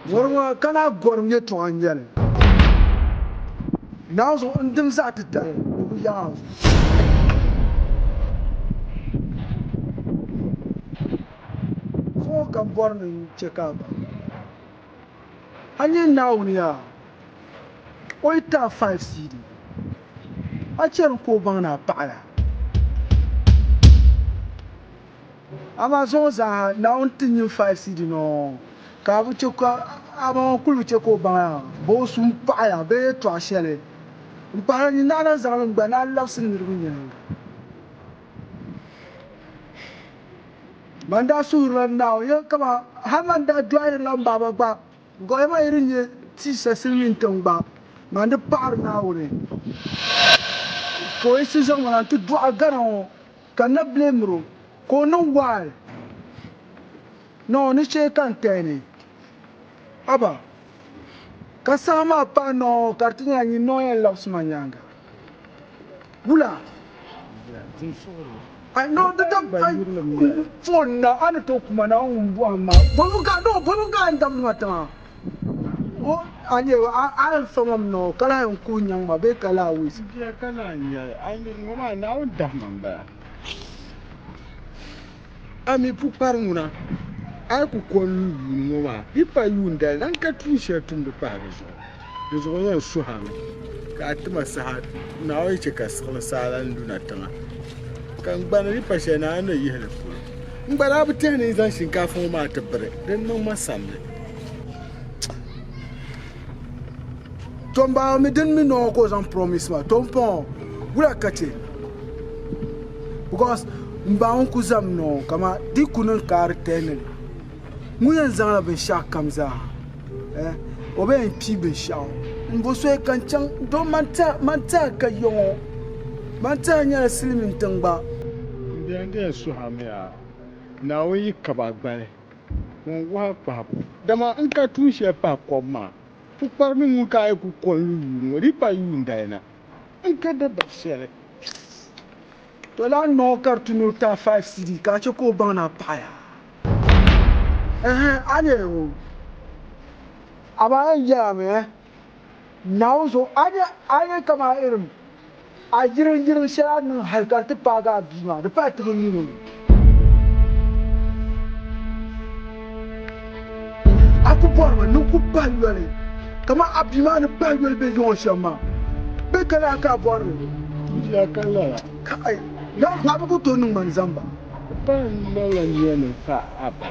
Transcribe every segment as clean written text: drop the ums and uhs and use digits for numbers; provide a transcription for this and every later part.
Ŋɔri ŋɔ ka na gɔrim yɛtɔɣa n-nyɛ li. Naawuni zuɣu n dim zaɣ titali ni bi yaɣ a zuɣu. Zuŋɔ ka m bɔri ni n chɛ ka a baŋ a nyɛ Naawuni yaa, o yi ti a 5 cedi, a chɛri ka o baŋ ni a paɣiya. Amaa zuŋɔ zaaha Naawuni ti nyin 5 cedi nɔɔ ka a bi chɛ ka a ma kul bi chɛ ka o baŋ ya bee o su m-paɣi ya bee yɛtɔɣ shɛli m-pahila nyin naa lan zaŋ li n-gba ni a labisi niriba nyaaŋa. Man daa suhirila Naawuni yɛli kaman hal man daa dɔɣirila m baaba gba, gɔya maa yi di nyɛ tia shɛli silimiin tiŋ gba, man di paɣiri Naawuni ka o yiɣisi zaŋ ma na nti dɔɣi Ghana ŋɔ ka n na blamir o ka o niŋ waal nɔɔ ni shee ka n tɛhi ni, Haba! Ka saha maa paai nɔɔ ka di ti nyɛla nyin nɔɔ yɛn labisi ma nyaaŋa. Wula? Ai no di dam ai phone na a ni tooi kuma na ŋun bɔhim ma bɔbu ka no bɔbu ka n damdi ma tiŋa o a nyɛ a a yɛn fama mi nɔɔ ka lahi yɛn kuhi nyaŋ ma bee ka lahi waste. Bia ka lahi nyɛli a ni ŋɔ maa Naawuni dahima m-bala. A mi pukpari ŋuna a yi ku ko n-lu yuuni ŋɔ maa, di pa yuun dali na n-ka tuun shɛli tumdi pahi di zuɣu. Di zuɣu yɛn suhimi ka a ti ma saha Naawuni yi chɛ ka siɣili saa lan luna tiŋa, ka n gba ni di pa shɛli ni a ni yihi li polo. N gba daa bi tɛhi ni n zaŋ shinkaafa ŋɔ maa ti biri, di ni niŋ ma samli. To m ba mi din mi nɔɔ ka o zaŋ promise ma to m pɔŋɔ wula ka chɛ because m ba ŋun ku zam nɔɔ kama di ku niŋ ka a di tɛnili ŋun yɛn zaŋla binshɛɣu kam zaa eh o bɛ yɛn pii binshɛɣu n bo soya ka n chaŋ don man tɛha ka ya ŋɔ man tɛha nyɛla silimiin tiŋ gba. M bia n di yɛn suhi a mi yaa Naawuni yi kab a gbali ŋun wuhi a kpahibu, dama n ka tuun shɛli pahi kɔbu maa. Pukpari mi ŋun ka a yi ku ko n-lu yuuni ŋɔ, di yi pa yuun dali na, n ka dabari shɛli. To lahi nɔɔ ka di tu ni o ti a 5 cedi ka a chɛ ka o baŋ ni a paɣiya. Ɛhɛn, a ni yɛli ŋɔ, amaa a yɛn yɛla mi, eh, Naawuni zuɣu, a ni a yɛn kaman irim a yiriŋyiriŋ shɛli a ni niŋ hal ka di ti paagi a bia maa, di pala ti bi min o. A ku bɔrimi ni n ku bahi yoli kaman a bia maa ni bahi yoli bɛ yiŋɔ shɛm maa bee ka lala ka a bɔri ni? N bia ka lala. Kai! A bi ku tooi niŋ ma ni zamba. Pa n malila nia ni n fa a ba.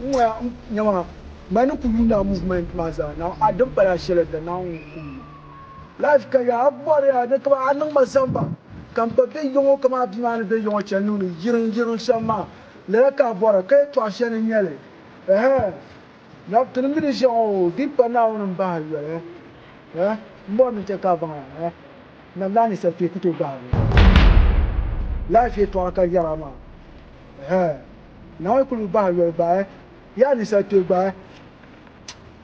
N ŋɔya n nyama mani ni ku yuuni a movement maa zaa na a din pala shɛli da Naawuni kum ma. Life ka yaa a bɔri ya ni kaman a niŋ ma zamba ka m ba be yiŋɔ kaman a bia maa ni be yiŋɔ chani niŋdi yiriŋ yiriŋ shɛm maa lala ka a bɔra ka yɛtɔɣa shɛli n-nyɛ li ɛhɛɛ Nabi ti ni mi di shɛŋa o di pa Naawuni m-bahi yoli ɛh m bɔri ni chɛ ka a baŋ ya ɛh Nam daa ninsal kpee ku tooi bahi yoli life yɛtɔɣa ka yɛra maa ɛhɛɛ Naawuni kuli bi bahi yoli gba ɛh yaa ninsal kpee gba ɛh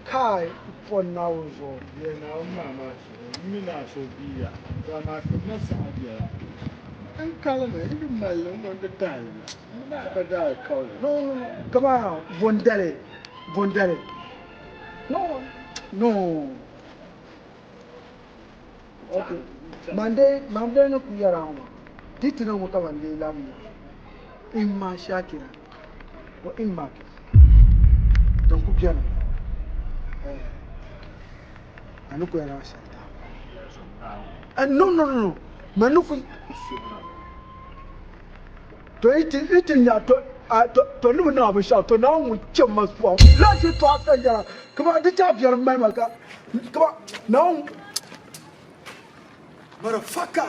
Kai pɔ Naawuni zuɣu. Bia Naawuni maa maa zuɣu, m mi ni a so bia, to amaa ti na saha biɛla. N kalimi, n yi mali li n-ŋɔ n di tahili na, m mi ni a ka daa alikauli. No, no, no, kaman bondali, bondali. No, no. Okay, man dee, man dee ni ku yɛra ŋɔ maa, di ti niŋmi ka man dee labi nya imma shakira wa imma din ku beni eh, a ni ku yɛra shɛli taa. No, no, no, no, man ni ku to yi ti yi ti nya to a to to ni bi niŋ a binshɛɣu to Naawuni ŋun chɛ ma suɣa lahi yɛtɔɣa ka yɛra kaman di chɛ biɛri mali ma ka kaman Naawuni motherfucker.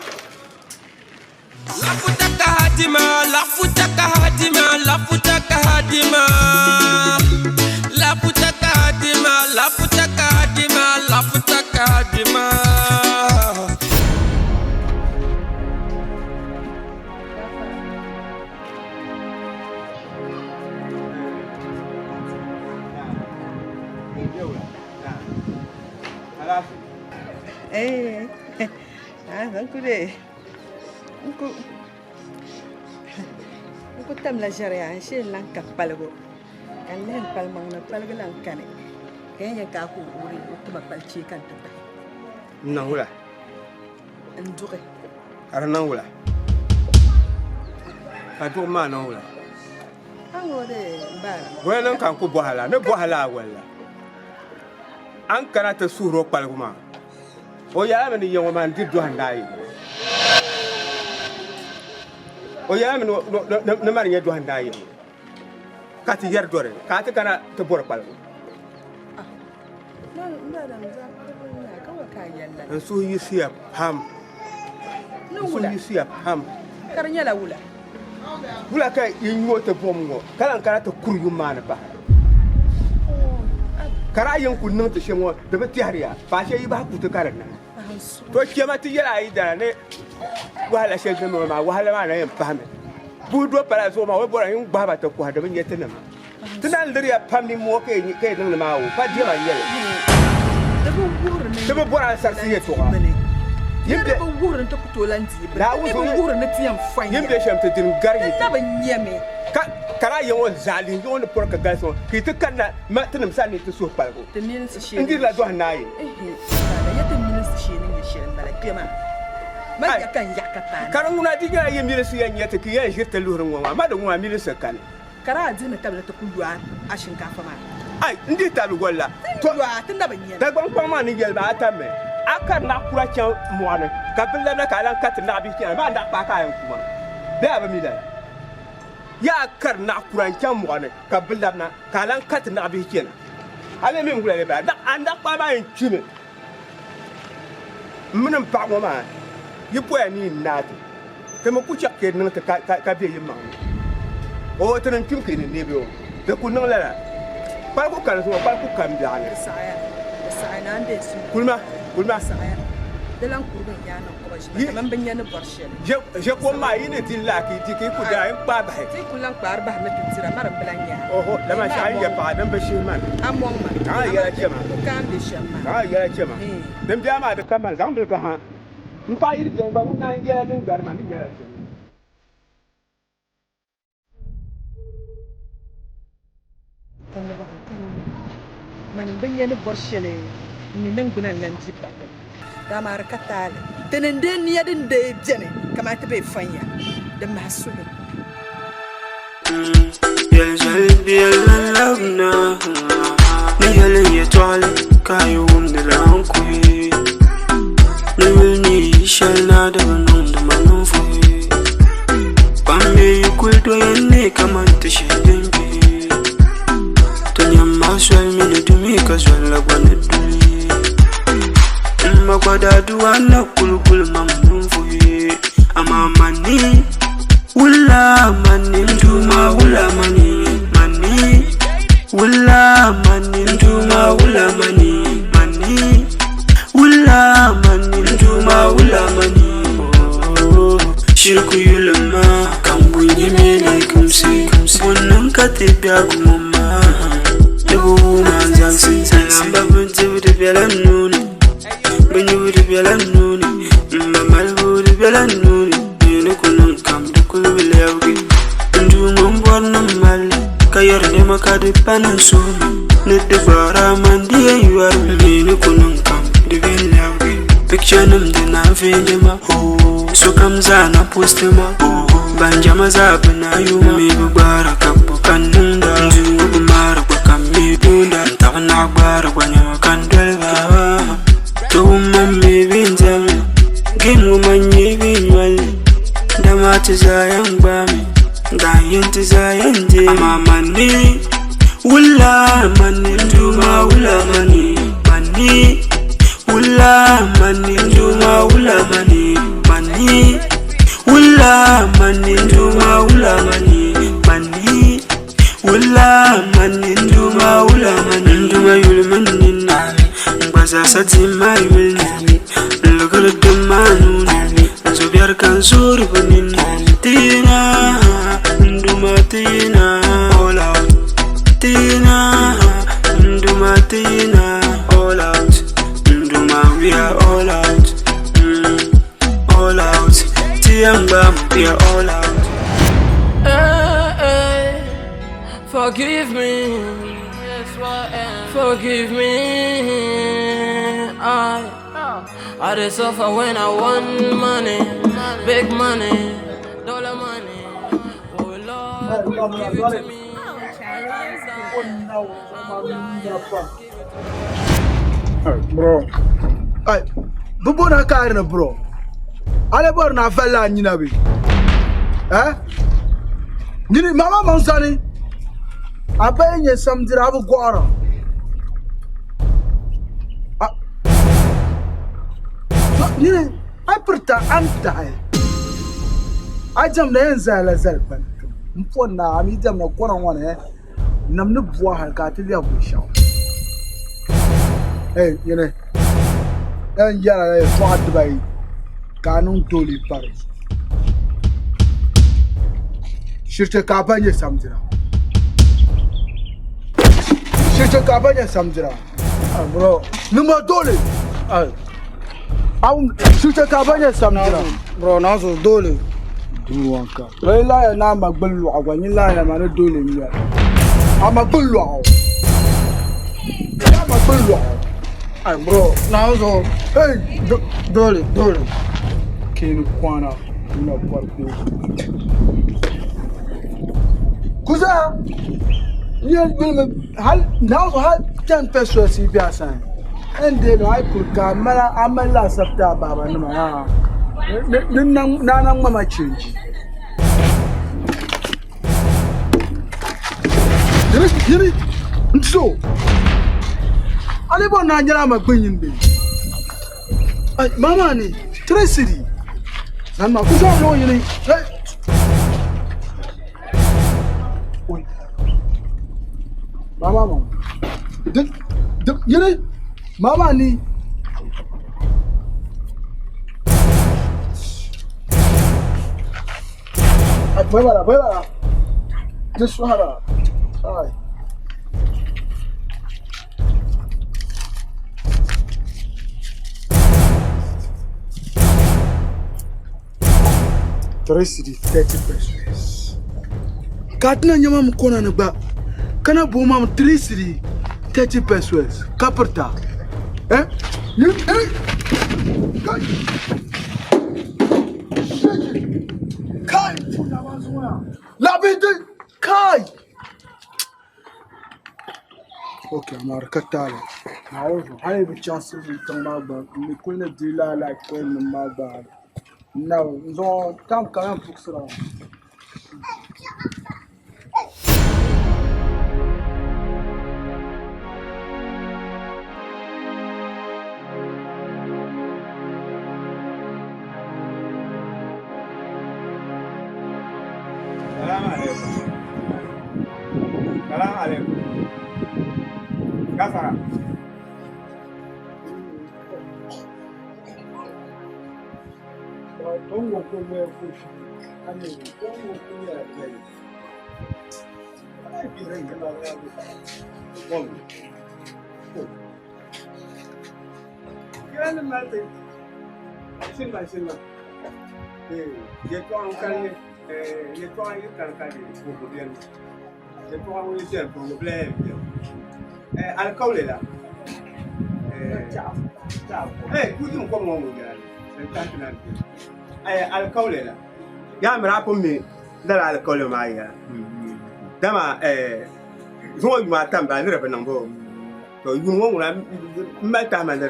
Lafuta ka hadima, lafuta ka hadima, lafuta ka hadima. Lafuta ka hadima, lafuta ka hadima, lafuta ka hadima. Eh, ah, n ku dee n ku n ku tamla ʒɛriya n shee n lahi ka paligu ka n lihi n kpali maŋ ni paligu lahi kani. Ka yɛn yɛn ka a ku o tima kpali chee ka n ti bahi. N niŋ wula? N duɣi. Ka di niŋ wula? Ka duɣi maa niŋ wula? A ŋɔ di baara. Wula niŋ ka n ku bɔhi la? Ni bɔhi la a wali la. A ni kana ti suhiri o kpaligu maa, o yɛla mi ni yiŋɔ maa n-di dɔhi n-naai yi. O yɛla mi ni mani nyɛ dɔhi n-naai yi ka ti yɛri dɔri ka a ti kana ti bɔri kpaligu. N suhu yiɣisiya pam. N suhu yiɣisiya pam. Ka di nyɛla wula? Wula ka yi nyo ti buɣim ŋɔ ka lan kana ti kuri yum maa ni pahi? Ka daa yɛn kuli niŋ ti shɛm ŋɔ di bi tɛhiri ya, faashee yi bahi ku ti ka di naai. To chɛma ti yɛl a yi dana ni wahala shɛli din bɔŋɔ maa, wahala maa na yɛn pahimi. Buhi do pala zuɣu maa, o yi bɔra yin gbahi ba ti kɔhi di bi nya tinima. Ti naan liriya pam nimmoo ka yi niŋdi maa o, pa diɛma n-nyɛ li. Ti bi bɔri ansarisi yɛtɔɣa. Yin be shɛm ti dini gari yi dini. Ka ka daa yɛn ŋɔ zaa lihi yiŋɔ ni pɔri ka galisi ŋɔ, ka yi ti kanna ma tinim sani ni ti suhu paligu. N dirila dɔhi naayi. Ka di ŋuna di nyɛla yi milinsi yɛn nyɛ ti ka yi yɛn ʒiri ti luhiri ŋɔ maa, ma di ŋuna milinsi kani. Ka daa dihimi tabili ti ku yo a shinkaafa maa. Ai, n dihi tabili goli la. Ti ni yo a, ti na bi nya li. Dagbaŋ kpaŋ maa ni yɛli ma, A tammi a kari naɣ kura chaŋ mɔɣu ni, ka bi labina ka a lan kariti naɣibihi chana maa naɣ kpaai ka a yɛn ku ma. Bee a bi mi lala? Yaa a kari naɣ kura n-chaŋ mɔɣu ni, ka bi labina ka a lan kariti naɣibihi chana. A mi mi n wula lee bala? A naɣ kpaai maa yɛn kpimi. M mini m paɣ ŋɔ maa yi poya ni yi naai ti, ti mi ku chɛ ka yi niŋ ti ka be yi maŋ ni. Oo, ti ni kpim ka yi ni neei bɛ o, di ku niŋ lala. Kpaligu kani zuŋɔ, kpaligu kam biɛɣu ni. Kulima, kulima. Ʒe kom maa yi ni di laa ka yi di ka yi ku daa yi kpaai bahi. Oho, dama shɛɣu n yɛ paɣa din bi shihi ma ni. Ka a yɛla chɛ ma. Ka a yɛla chɛ ma. Din biɛɣu maa di ka man zaŋ bili ka ha. M paɣa yi di beni gba ŋuna n-yɛla din gari ma ni yɛla shɛm. Mani m bi nya ni bɔri shɛli n ni niŋgbuna n-lan di bahi. Dama di ka taali. Ti ni deei nia din deei beni kamani ti be fanya din mahi suhu. Ni yɛli yɛtɔɣili ka a yi wumdi la n kuhi Ni yuli ni yi shɛli na di bi niŋdi ma ninvuhi Kpam mi yi kuli doya n ne kaman ti shee din kpi Ti nyamma soli mi ni dumi ka zoli la gba ni duli M ma gba daa duwa na kuli guli ma mi ninvuhi Amaa mani Wula mani nduma wula mani mani Wula mani nduma wula mani mani Wula mani nduma wula mani oh, Shirku yulima kan bunyi mi like kumsi Bunnin ka ti biɛhigu ŋɔ maa Di bi wuuma n zaŋsi Lamba bintibu di bela n nuuni Binyubu di bela n nuuni M ma malibu di bela n nuuni Di ni ku niŋ kam di kuli bi lɛbigi N Duuma m bɔri ni m mali li Ka yɛri nɛma ka di pa ni n suhu ni Ni di gbaara man di yɛn yɔri mi Di ni ku niŋ kam di bi lɛbigi Picture nim di naan veeni ma Sokam zaa na posti ma Ban jɛma zaa bi na yuma M mi bi gbaara ka bo ka n niŋda N Duuma bi maari gba ka m mi duunda N tabi naɣ gbaari gba nɛma ka n doli ba To wumma m mi bi n diɛmli Game ŋɔ man nyɛ bi nyɔli Dama ti zaa yɛn gbaami Dahin yini ti zaa yɛn deemi Amaa mani wula mani n Duuma wula mani mani wula mani n Duuma wula mani mani wula mani n Duuma wula mani mani Wula mani n Duuma wula mani n Duuma yuli mini ninni N gba zaa sa di ma yuli ni N ligiri di ma nuuni N zo biɛri ka n zoori bi ninni Ti yina n Duuma ti yina all out Ti yina n Duuma ti yina all out N Duuma we are all out mm, all out Ti yɛn gbaami we are all out Hey, hey, forgive me. Forgive me. I dey suffer when I want money, big money, dollar money. Oh Lord, give it to me. Bro. Ay, bi bona kaari ni bro. Ale bori na falla a nyina bi. Eh? Nyini mama maŋ sani. A ba yi nyɛ samdira a bi gɔɣira. Nyini a pirita a ni tahi. A diɛmda yɛn zaya la zali kpani. M pɔri naa a mi diɛmda kɔna ŋɔ ni eh. Nam ni bua hali ka a ti lɛbi binshɛɣu. Hey, nyini yɛn yɛla la yɛltɔɣa dibayi ka a niŋ tooli pa di zuɣu. Shirichɛ ka a ba nyɛ samdira. Shirichɛ ka a ba nyɛ samdira. Bro, nima dole. Shirichɛ ka a ba nyɛ samdira. Bro, na so dole. Duwanka. Wai laya na ama gbuli lɔɣu gba nyin laya ma ni dole n nyɛli. Ama gbuli lɔɣu. Ama gbuli lɔɣu. Ai bro, na so. Hey, dole, dole. Kini kwana na kwarko. Kusa, nyɛ yulimi hal na so hal 10 pesos yi bɛ a sani. N deei a yi kuli ka a mali laasabu ti a baaba nima haa ni naana ŋmama chenji. Yiri n so a lee bɔri ni a nyɛla a ma gbuni yini bee? Maa maa ni tiresiri zani maa ku zaŋ luɣ yini. Mama ma yini mama ni bai bara bai bara duk su hara ai Three cedi 30 pesos. Ka ti na nyɛ mam kona ni gba ka na bo mam 3 cedi 30 pesos ka pirita. Eh? Eh? Kai! Kai! Labi kai! Ok, amaa di ka taali. Naawuni zuɣu hali yi bi chaŋ silimiin tiŋ maa gba m mi kuli ni di lala like coin nim maa gba n na n zuɣu time ka yɛn puɣisira. Salamu alaikum. Salamu alaikum. Gafara. Yɛltɔɣa n kani yɛltɔɣa yi kani ka di puhibu beni yɛltɔɣa ŋun ʒɛli puhibu bila yɛn beni alikauli la kuudim kom ŋɔ ŋun yɛla ni n tahi na beni alikauli la yaa miri a pun mi lala alikauli maa yɛla dama zuŋɔ yuma ata m-bala ni di bi niŋ boo To yuun ŋɔ ŋuna m mali tahima ni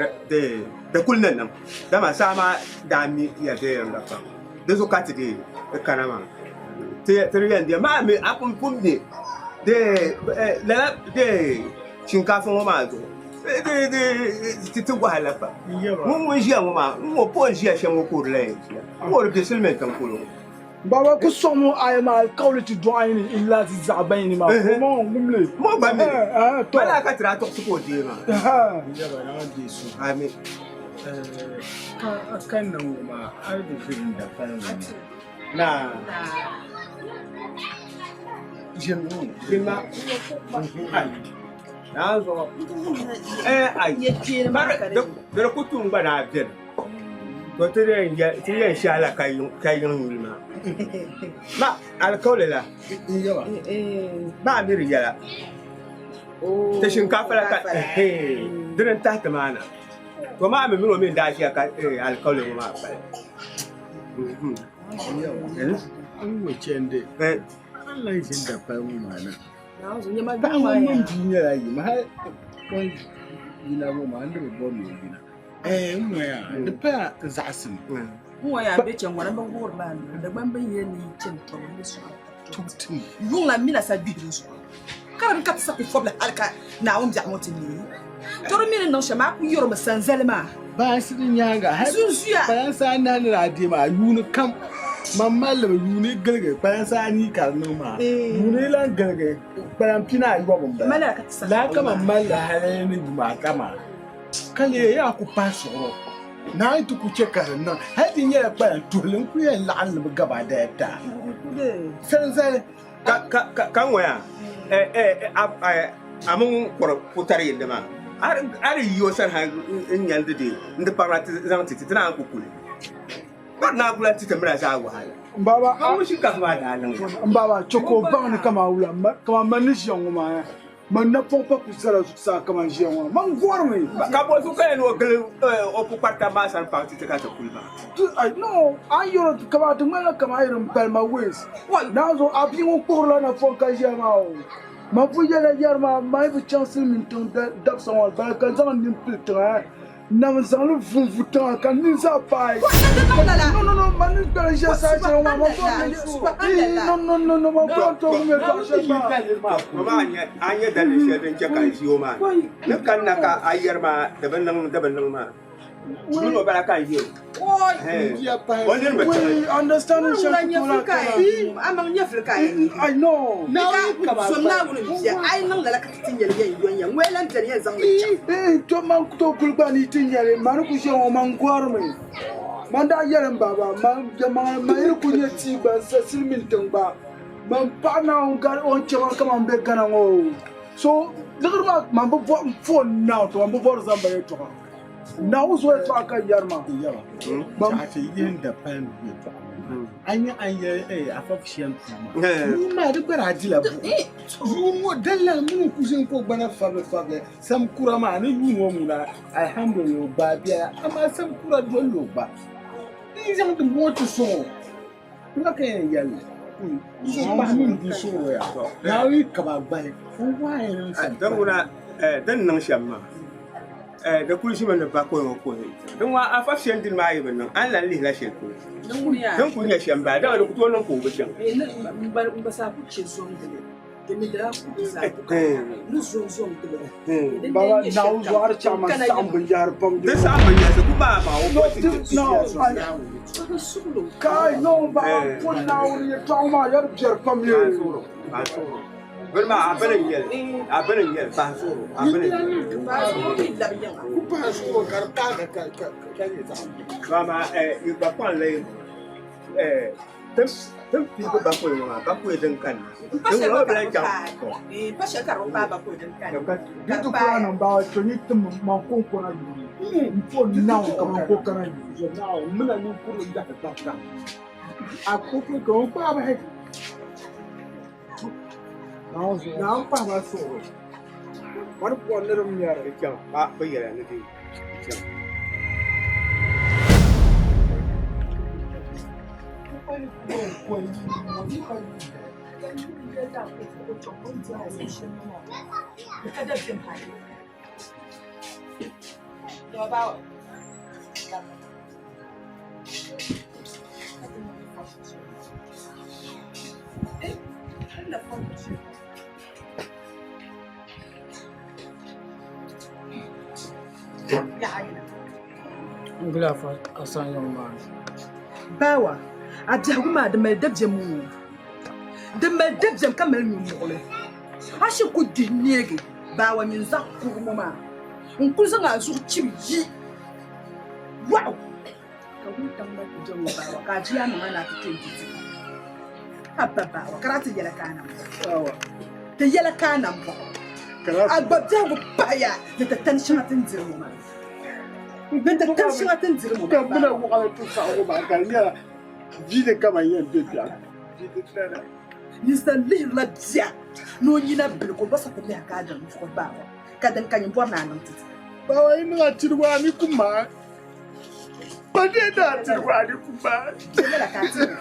di kuli ni niŋ, dama saa maa daa mi ya viɛnyɛliŋga pam, di zuɣu ka ti dii kana maa. Ti di yɛn deei maa mi a pun pun mi lala shinkaafa ŋɔ maa zuɣu ti ti wahala pam. Ŋun ŋun ʒiya ŋɔ maa, n ŋɔ po n ʒiya shɛm ŋɔ ka o di lahi yɛn ʒiya. N ŋɔ di be silimiin tiŋ polo ŋɔ. Baba ku sɔŋ o ayi maa alikauli ti dɔɣi ni n lahi ti zaɣ bayini maa o maŋ ŋum li. Mo gba mi bala ka tira tɔɣisi ka o deei maa. Yaba naa deei so. Ami. Ka a kanna ŋɔ maa a yi bi viri n dapali ŋɔ maa. Naa. Ʒimi ŋɔ. Ʒimi ma. Ai. Naa zuɣu. Eh ai. Di ku tum gba naa beni. To ti yɛn shɛhila ka yiŋ yuli maa. Ma alikauli la, ma a mi di yɛla. Ti shinkaafa la ka dini n-tahi ti maa na. To maa mi mini o mi n-daa ʒiya ka alikauli ŋɔ maa pali. N ŋɔ chandi, a ni lahi ʒini dapali ŋɔ maa na. Paɣa ŋɔ mini bia nyɛla yim hali o ni yina ŋɔ maa n di bi bɔri ni o yina. Ɛɛh n ŋɔ yaa di pala n zaɣisimi. N ŋɔ yaa bɛ chani ŋɔna n bi wuhiri maa ni Dagbaŋ bin yɛn ni yi chani tɔbu ni sɔɣi tɔbu. Yuŋ la mina sa gbihiri zuɣu ka di ka ti sa ku fɔbili hali ka Naawuni biɛɣu ŋɔ ti neei. To di mi ni niŋ shɛm a ku yɛrimi sanzali maa. Baansi di nyaaŋa hali Zunzuya. kpalansi anahi ni daa deei maa yuuni kam man mali li mi yuuni giligi kpalansi anii ka di niŋ maa yuuni lan giligi kpalan pina ayɔbu m-bala lala ka man mali li hali ni yuma ata maa ka lee yaa ku pahi suɣuro Naawuni ti ku chɛ ka di niŋ hali di nyɛla kpalan tuhili n kuli yɛn laɣim li mi gabadaya taa sanzali. Ka ŋɔya a mini kɔri putari yindi maa a di yi o sani ha n-nya di dee n-ti kparina ti zaŋ ti ti, ti naan ku kuli. Ka di naan ku lahi ti ti mira zaa wahala. M baba, Ka ŋun shinkaafa maa daa niŋ ya. M baba, chɛ ka o baŋ ni kaman wula, kaman man ni ʒiya ŋɔ maa, man napɔŋ pa ku zala zuɣusaa kaman ʒiya ŋɔ maa, man gɔrimi. Ka bɔzu ka yɛn ni o gili o pukparita maa sani paŋ ti ti ka ti kuli maa. No, a yi yɛri kaman di ŋmanila kaman a yi di m-pali ma ways. Naanzuhi a bia ŋun kpuɣirila napɔŋ ka ʒiya maa o. Man pun yɛla yɛri maa, man yi bi chaŋ silimiin tiŋ dabisa ŋɔ bala ka n zaŋ n nini pili tiŋa nam n zaŋ li vu n-vu tiŋa ka n nini zaa paai. No, no, no, man ni gbali ʒiya saha shɛli ŋɔ maa, man bɔri ni no, no, no, no, man bɔri ni tooi wum yɛltɔɣa shɛli maa. To maa a nya daliri shɛli din chɛ ka n ʒi o maa ni kanna ka a yɛri ma di bi niŋ di bi niŋ maa. Mini o bala ka n yɛl o. O nini bi tiɣi. Understanding shɛli ku tooi lahi kana. Amaŋ nyɛvili ka a yɛn niŋ. I know. Ka zom Naawuni bia, a yi niŋ lala ka ti ti nyɛli yɛn yɔnya, ŋɔ lan beni yɛn zaŋ li chaŋ. Eh, to man ku tooi kuli gba ni ti nyɛli, ma ni ku ʒiya ŋɔ man gɔrimi. Man daa yɛli m baba, man yɛlimaŋli, man yi ku nyɛ tia gba n-sa silimiin tiŋ gba, man paɣi Naawuni gari o ni chɛ ma kaman be Ghana ŋɔ o. So liɣiri maa man bi bɔri, m phone now to man bi bɔri zamba yɛltɔɣa. Naawuni zuɣu yɛltɔɣa ka n yɛri maa. Chaɣati yihi da pali yɛltɔɣa a nya a yɛli afafu shɛm puu maa yuun maa di gba daa dila buɣum yuun ŋɔ dalila mini ku ʒini ka o gbana fabili fabili sam kura maa ni yuun ŋɔ ŋuna alihamdulillah o gbaai biɛla amaa sam kura dolli o gba n zaŋ di ŋɔ ti sɔŋ o ŋa ka yɛn yɛli di pahi mini di suɣuro ya Naawuni ka ba gbahi o waai n Din ŋuna din niŋ shɛm maa di kuli ʒimi ni bakɔi ŋɔ ko din ŋɔ afa shɛm dini maa yi bi niŋ a ni lahi lihila shɛli polo din kuli nyɛ shɛm bala dama di ku tooi niŋ ka o bi chaŋ. Baba Naawuni zuɣu a di chaɣ ma saɣim binyahari pam Di saɣim binyahari ku maa maa o ko ti ti Kai no baba pun Naawuni yɛtɔɣa maa yɛri biɛri pam ye. Bini maa a bini n-nyɛli a bini n-nyɛli pahi suɣuro a bini n-nyɛli. Ku pahi suɣuro ka di paagi ka ka nyɛ zaɣ bihi. Amaa yi gba kpaŋ la Tin piigi bakɔi ŋɔ maa, bakɔi din kanna. Din ŋɔ bi lahi chaŋ. Di ti kura niŋ baa to ni tim man ko na yuuni n po naw ka man ko kana yuuni. Naawuni mina ninkurigu n-dahi barika. A ku ku ka o kpaai bahi. Naawuni pahi ba suɣuro. Mani bɔri ni di ŋmɛri. Di chaŋ ka bɛ yɛla ni di chaŋ. N guli afa a sanyɔŋ maa ni. Baawa, a biɛhigu maa di mali dabiɛm o. Di mali dabiɛm ka mali nyɔmuɣili. A shiri ku dihi neegi baawa nyin zaɣ kuri ŋɔ maa. N kuli zaŋ a zuɣu chibi yi yɔɣu ka wuntaŋ mali ti jɛŋ ŋɔ baawa ka a ʒi a maŋa ni a ti kpe n-di dibu. A ba baawa ka daa ti yɛla ka a nambɔɣu. Ti yɛla ka a nambɔɣu. A gba biɛhigu pahiya ni ti tani shɛŋa ti ni diri ŋɔ maa. Ni ti tani shɛŋa ti ni diri ŋɔ maa. Ka bina waɣila ti saɣiŋgu maa ka di nyɛla viili kaman yɛn be biɛɣu. Ninsal lihirila bia ni o nyina bili ka o bɔsa ti lihi ka a diri zuɣu baaba ka din ka nyin bɔri ni a niŋ ti ti. Bawa yi niŋ a tirigu a ni ku maai. Pa deei ni a tirigu a ni ku maai. Di nyɛla ka a tiri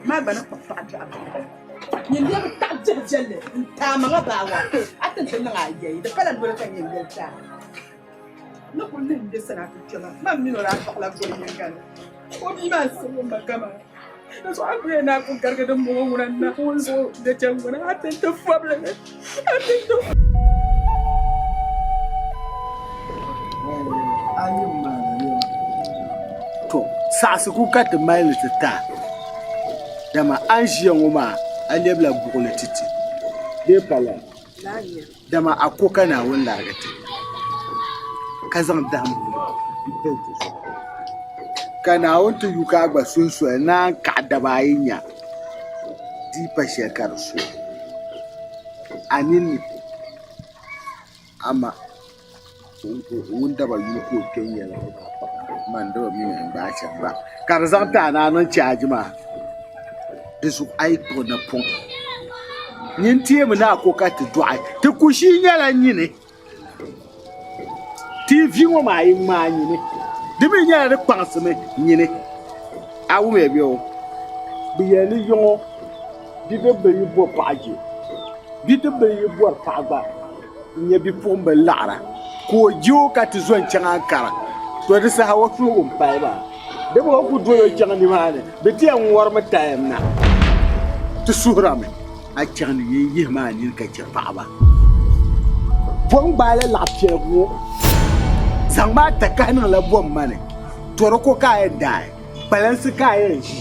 maa gba ni kpuɣi paɣa dɔɣi bia. Nyin lee bi taɣi biɛhi viɛlli n-ti a maŋa baawa a ti ni ti niŋ a yɛyi. Di pala noli ka nyin yɛli ti a. Ni kuli lihi m-be sani a ti kpɛma, man mini o daa kpuɣila goli yiŋga ni. O bia maa n-siri o ma kaman di zuɣu a kuli yɛn ni a ku garigi dimbɔŋɔ ŋuna Naawuni zuɣu di chɛ ŋuna a ti n-ti fɔbili ni a ti n-ti. To saɣisigu ka ti mali ni ti taai, dama a ni ʒiya ŋɔ maa a lɛbila buɣili ti ti bee pa lala? Dama a ko ka Naawuni larigi ti, ka zaŋ dahimbu m-pili ti zuɣu. Ka Naawuni ti yu ka a gba suhi soli ni a ni kaɣi daba ayi nya di yi pa shɛli ka di so a ninni, amaa ŋun daba yuli ka o kpe n-yɛli man daba mi ni n gbaai shɛm gba, ka di zaŋ ti a ni a niŋ chaaji maa. Di zuɣu a yi kpuɣi napɔŋ nyin teemi ni a ko ka ti dɔɣi ti ku shii nyɛla nyini. TV ŋɔ maa yi ŋmaai nyini, di mi nyɛla di kpaŋsimi nyini. A wumya bɛ o? Bɛ yɛli ni yiŋɔ bidibbil yi bo paɣa je, bidibbil yi bɔri paɣa gba n-nyɛ bipuɣimbil laɣira ka o je o ka ti zo n-chaŋ Ankara. To di saha o suhigu m-pali maa. Di mi o ku doli o chaŋ nimaani, bɛ ti yɛn ŋɔrimi time na. Ti suhirami a chaŋ ni yin yihimi a nini ka chɛ paɣiba. Bom gbaala laɣ piɛligu ŋɔ, zaŋmi a takahi niŋla bom ma ni, tɔroko ka a yɛn daai, kpalansi ka a yɛn ʒi.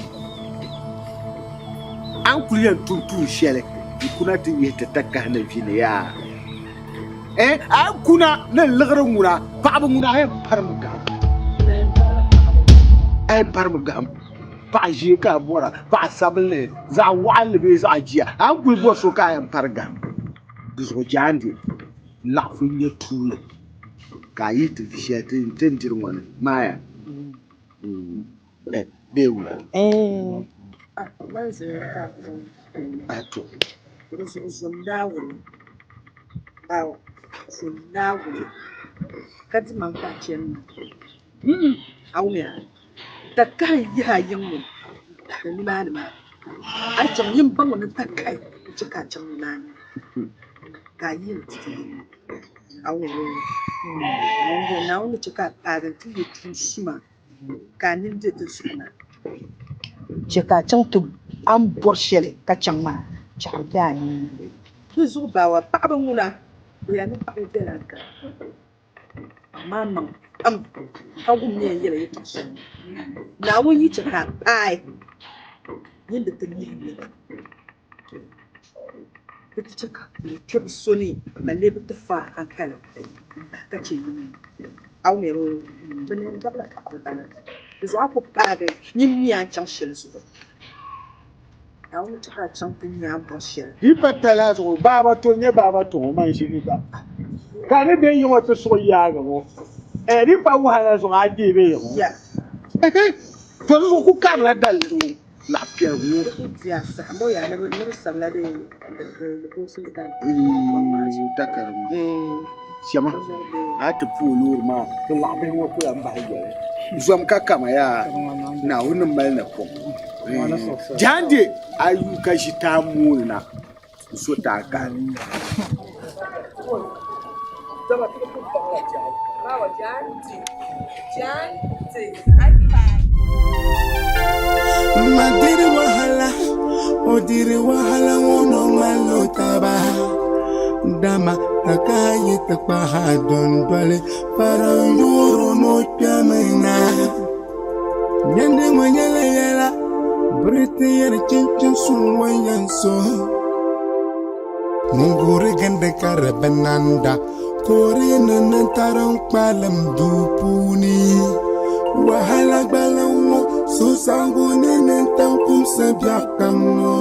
A ni kuli yɛn tum tuun shɛli n-kuna ti yihi ti takahi ni vi ni yaa. Eh, a kuna ni liɣiri ŋuna, paɣaba ŋuna a yɛn parimi gahim. A yɛn parimi gahim. Paɣa ʒee ka a bɔra, paɣa sabinli, zaɣ waɣinli bee zaɣ jia, a ni kuli bɔri so ka a yɛn pari gahim. Di zuɣu jaande laɣifu n-nyɛ tuuli ka a yihi ti vi shɛli ti ni diri ŋɔ ni maaya bee wula? To. Di zuɣu zom Naawuni, zom Naawuni ka di maŋ ka a chani maa. A wumya? Takahi yihi a yiŋ ŋɔ n-tahiri nimaani maa. A yi chaŋ nyin baŋ ni takahi n-chɛ ka a chaŋ nimaani ka a yihi ti ti yiŋ ŋɔ. A wumya bee? Naawuni ni chɛ ka a paagi nti yi tuun suma ka a nini be di zuɣu na. Chɛ ka a chaŋ ti a ni bɔri shɛli ka chaŋ maa, chɛɣiri be a nini ni. Di zuɣu baawa paɣiba ŋuna, bɛ yɛli ni paɣiba bela n kani. Amaa maŋ pam ka wum ni yɛn yɛli yɛtɔɣ shɛli ŋɔ. Naawuni yi chɛ ka a paai, nyin di ti lihi niriba. Bɛ ti chɛ ka bɛ kpe bɛ so ni balle bɛ ti fa hankali m-bahi ka chɛ yi ni. A wumya bee? Bɛ ni yɛn dabila paɣiba bala. Di zuɣu a ku paagi nyin mi a ni chaŋ shɛli zuɣu. Naawuni chɛ ka a chaŋ ti nya a ni bɔri shɛli. Yi pa tala zuɣu, baaba to n-nyɛ baaba to ŋɔ man ʒi ni gba. Ka di be yiŋɔ ti suɣi yaagi ŋɔ. Eh, di pa wahala zuɣu a deei be yiŋɔ. To di zuɣu ku karila daliri ŋɔ laɣ piɛligu ŋɔ. Takari ŋɔ. Shɛma, a yi ti pu o loori maa, ti laɣ bihi ŋɔ ku lan bahi yoli. Zom ka kama yaa, Naawuni ni mali napɔŋ. Jaande a yu ka ʒi taa mooni na n-so ti a kahi. Ma diri wahala, o diri wahala ŋɔ no ŋmani o taba. Dama takahi yi ti kpahi a dundoli, fara n-yoori o ni o kpɛmi na. Nyandi ŋɔ nyɛla yɛla, biriti yɛri chinchin suŋ ŋɔ yɛn so. Ŋun guuri gindi ka di bi nanda, ka o di ni nintari n-kpalim duu puuni. Wahala gbaliŋ ŋɔ, suhusaɣiŋgu ni nintaŋ kumsi biɛɣukam ŋɔ.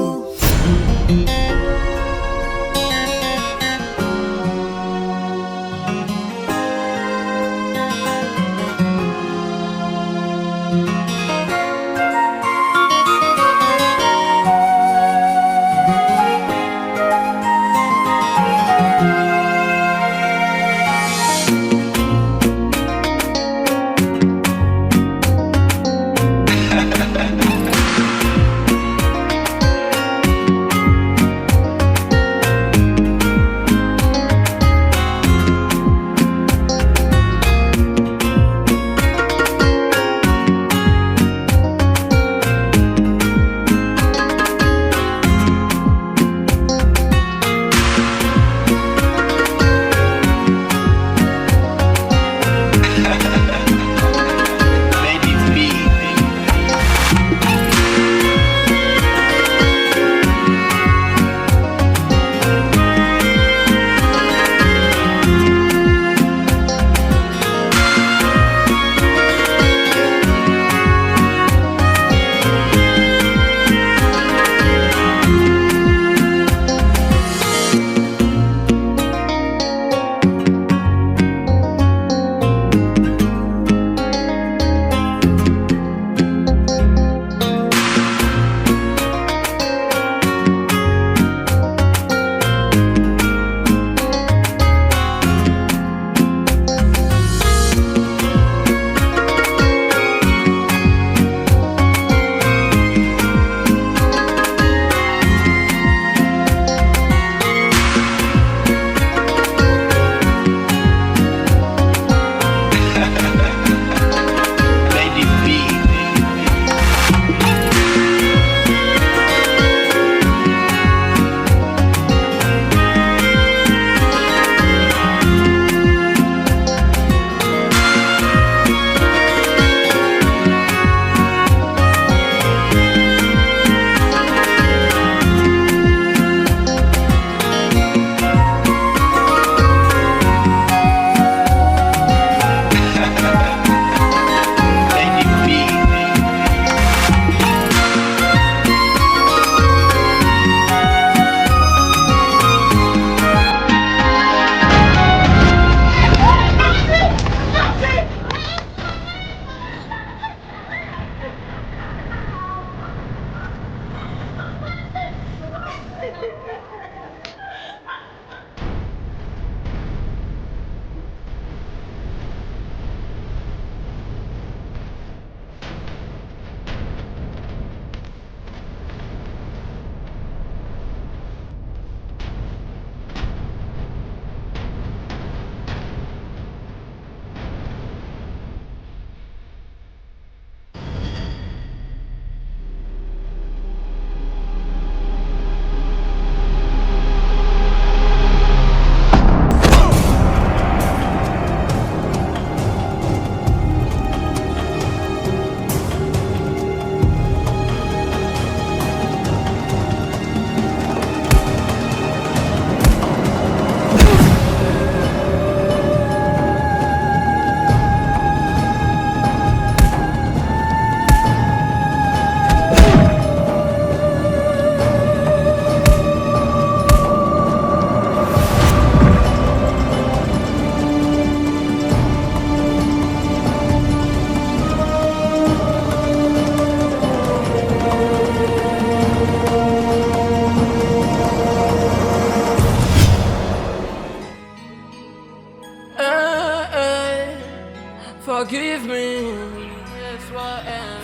Forgive me,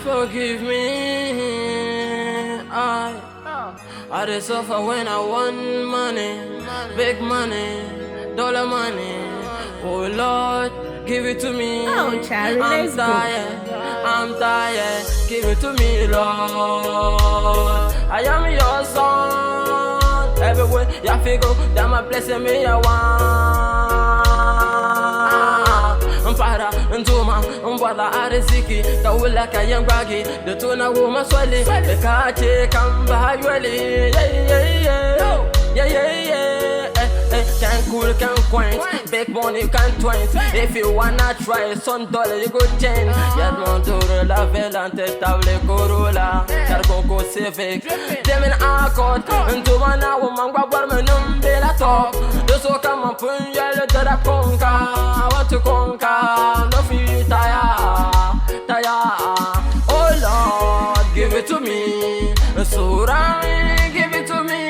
forgive me. I dey suffer when I want money, big money, dollar money. Oh Lord, give it to me. Oh, Charlie, I'm let's go. tired, I'm tired. Give it to me, Lord. I am your son. Everywhere you fi go, that my blessing me I want. Mpara, ntuma, mbwala ariziki, kawula kayangwagi, detuna wuma swali, ekache kamba yweli. Yeah, yeah, yeah. Yeah, yeah, yeah. Eh, eh, Can't cool, can't quench. Big money can't twins. If you wanna try, some dollar you go change. Yadmondoro la velante table corolla. Cargo civic. Demin accord. Ntuma na woman gwa warme numbela top. So come on, put your to the conquer. I want to conquer. No feel tire, tire. Oh Lord, give it to me. Surah, give it to me.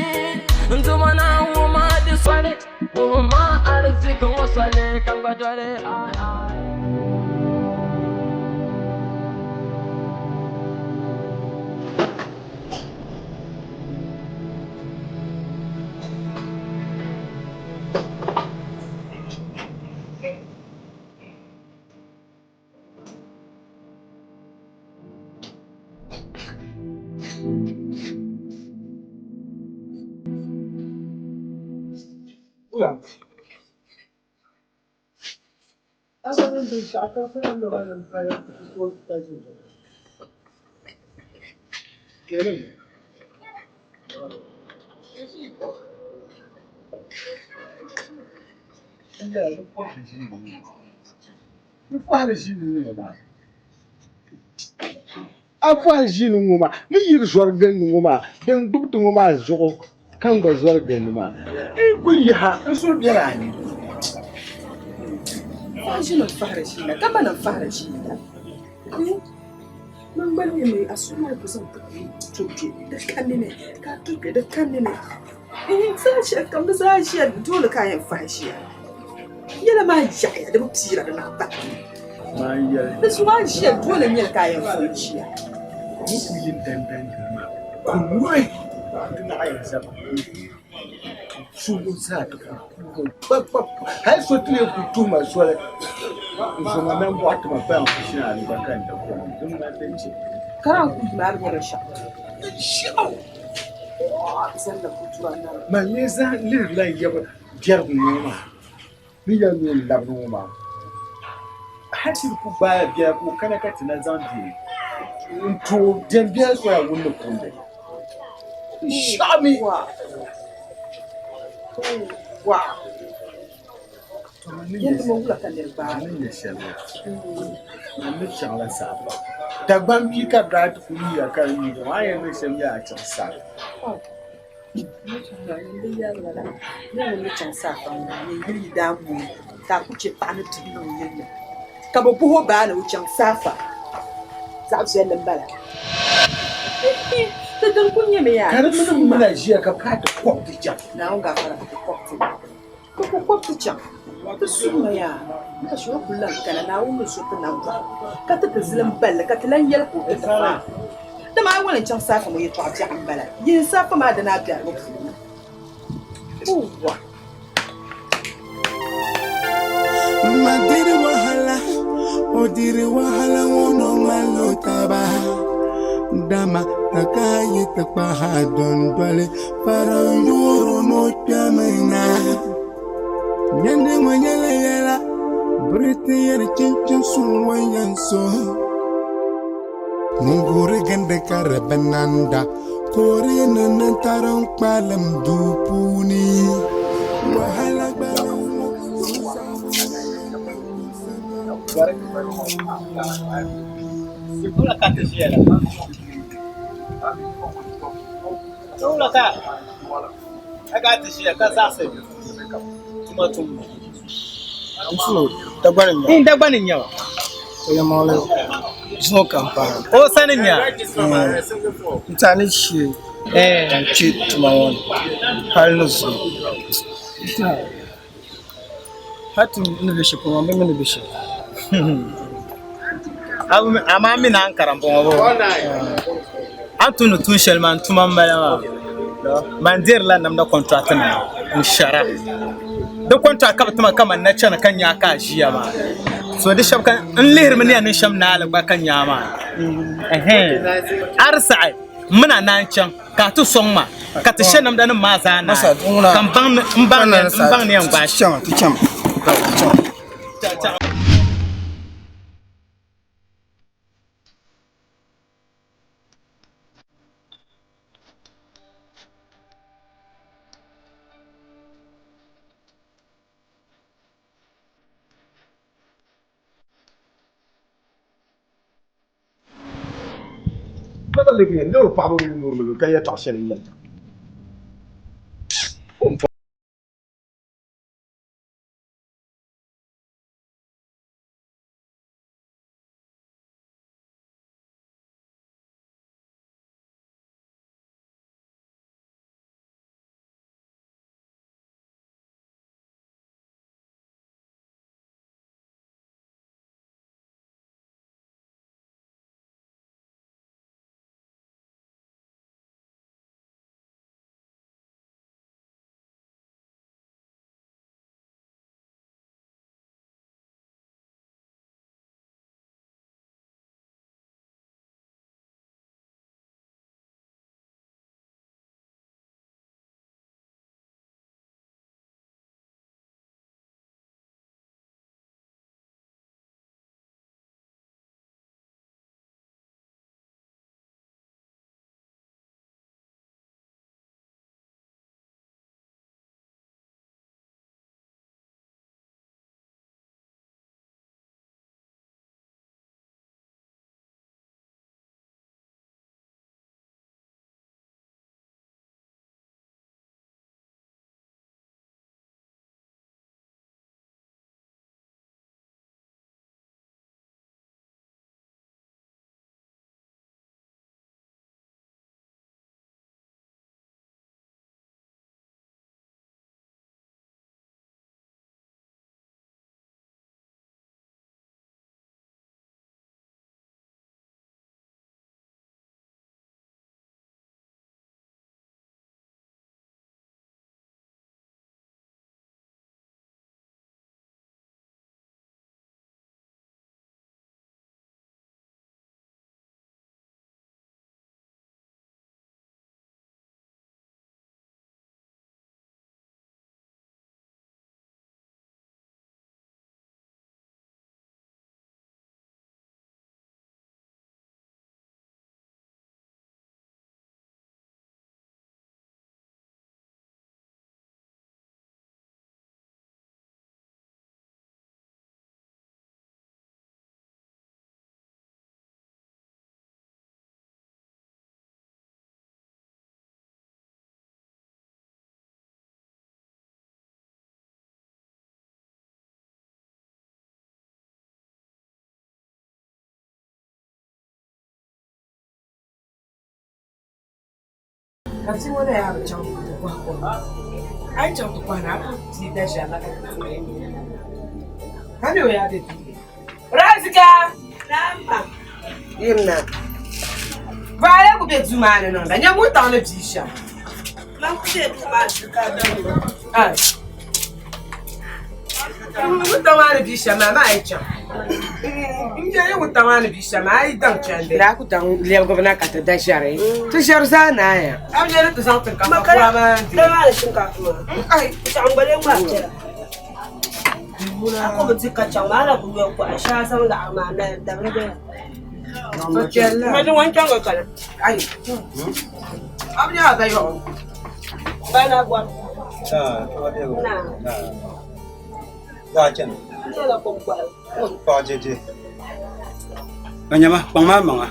Ntuma na woman this one. Woman arziki wasale kangwa jole. A fɔhiri ʒini ŋɔ maa ni yiri zɔri gilindi ŋɔ maa din gbubi ti ŋɔ maa zuɣu ka n gba zɔri gilindi maa n kuli yiha n suhu bela a ni. Paɣa ʒini n-fahiri ʒiina ka ma ni n-fahiri ʒiina. Man gba nyɛ a suhu maa ku zaŋ ti ku to kpe di kanni ni ka a to kpe di kanni ni. Saha shɛli kam di zaa ʒiya dole ka a yɛn fahi ʒiya. Yɛla maa yaɣiya di bi piira di naɣ bahi. Di zuɣu a ʒiya dole n-nyɛli ka a yɛn fahi ʒiya. Ni ku yi dandan diri maa, ku nyuhi di naɣ yɛn zaba. Suhu zaa ti ku kuugi kpab kpab. Hali so ti lee ku tuhi ma soli n-zo ma nambɔɣu ti ma paai n-ku shini a ni gba ka n da kom din ŋmani din chɛ. Ka naan ku yim a bi nya binshɛɣu. Binshɛɣu! Zalla kutura nara. Man lee zaŋ lihirila n yaba biɛrigu ŋɔ maa ni yɛli ni o labini ŋɔ maa. Hali ti di ku gbaai a biɛla ka o kana ka ti na zaŋ deei n-tooi diɛm biɛla soya wunni puuni. Binshɛɣu mi. Dagbaŋ bia ka bɛ daa ti kuli yiya ka di nyuui maa, a ni yɛn niŋ shɛm nyɛla a chaŋ sari. Ka bɛ buhi o baa ni o chaŋ saafa. Zaɣ viɛlli m-bala. Ti din kuli nyɛmi yaa. Ka di mini m mina ʒiya ka bɛ kana ti kɔbi ti chaŋ. Naawuni gaafara ka ti kɔbi ti. Bɛ ku kɔbi ti chaŋ. Ti suhimi yaa ka shiri kuli lan kana Naawuni ni so ti nambɔɣu ka ti ti zilim balli ka ti lan yɛli ka o ti ti faa. Dama a yi wali n-chaŋ saafa ŋɔ yɛtɔɣa biɛɣu m-bala. Yin saafa maa dini a biɛhigu puuni. Owa! Ma diri wahala, o diri wahala ŋɔ no ŋmanila o taba. Dama taka yi ti kpahi a dondoli, fara n-yoori o ni o kpɛmi na. Nyandi ŋɔ nyɛla yɛla, biri ti yɛri chinchin suŋ ŋɔ yɛn so. Ŋun guuri gindi ka di bi nanda, ka o di ni nintari n-kpalim duu puuni. Wahala gbaliŋ ŋɔ Dagbani n-nyɛ ba. Yɛlimaŋli zuŋɔ ka m paai. O sani n-nyɛ a? N tɛha ni shee ka n kpe tuma ŋɔ ni hali ni zuŋɔ. Hali ti ni be shɛli polo maa m bi mi ni be shɛli. Amaa mi naan karamboŋɔ bɔ. A ni tumdi tuun shɛli maa n tuma m-bala maa. Man deerila namda kɔntirati nima n-shɛra. Di kɔntirati ka bɛ ti ma ka man na chani ka nya ka a ʒiya maa. So di shɛba ka n lihirimi ni yɛn niŋ shɛm naali gba ka nya a maa. Ɛhɛn. A di saɣi m mini a naan chaŋ ka a ti sɔŋ ma ka ti she namda nim maa zaa naai ka n baŋ ni yɛn gbaai shɛm. Ka yɛtɔɣ shɛli yɛli. Ka bia ŋɔ na yaa bi chaŋ ti kɔhi kom. A yi chaŋ ti kɔhi na, a ku ti da ʒiya la ka ti ti Ka mi o yaa be duu. Razika! Naam. Yimna. Vaaya ku be duu maa ni niŋda. Nyɛ wuntaŋ ni bia shɛm. Man ku be duu maa ni ka Ai. Wuntaŋ maa ni bia shɛm maa, maa yi chaŋ. N je yi wuntaŋ maa ni bia shɛm maa, a yi daŋ chandi. Daa ku daŋ lɛbigibu na ka ti da ʒɛri. Ti ʒɛri zaa naaya. A bi je ni ti zaŋ ti ka kura maa di. Ai. Ai. A bi nyɛ a dayɔɣu. Nyama kpaŋ maa maŋa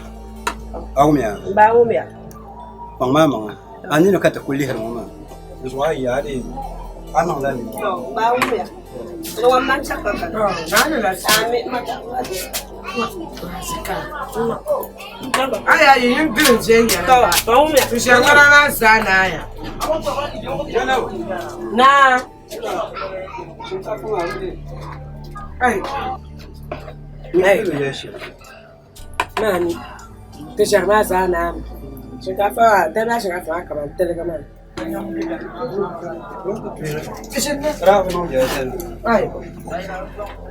a wumiya kpaŋ maa maŋa a nini ka ti kuli lihiri ŋɔ maa di zuɣu a yi yaa dee a niŋla nimaa Aya yi yin gili viɛnyɛla ʒɛŋara maa zaa naaya naa Maa mi ti ʒɛri maa zaa naami shinkaafa maa dali maa shinkaafa maa kamani tiligi maa.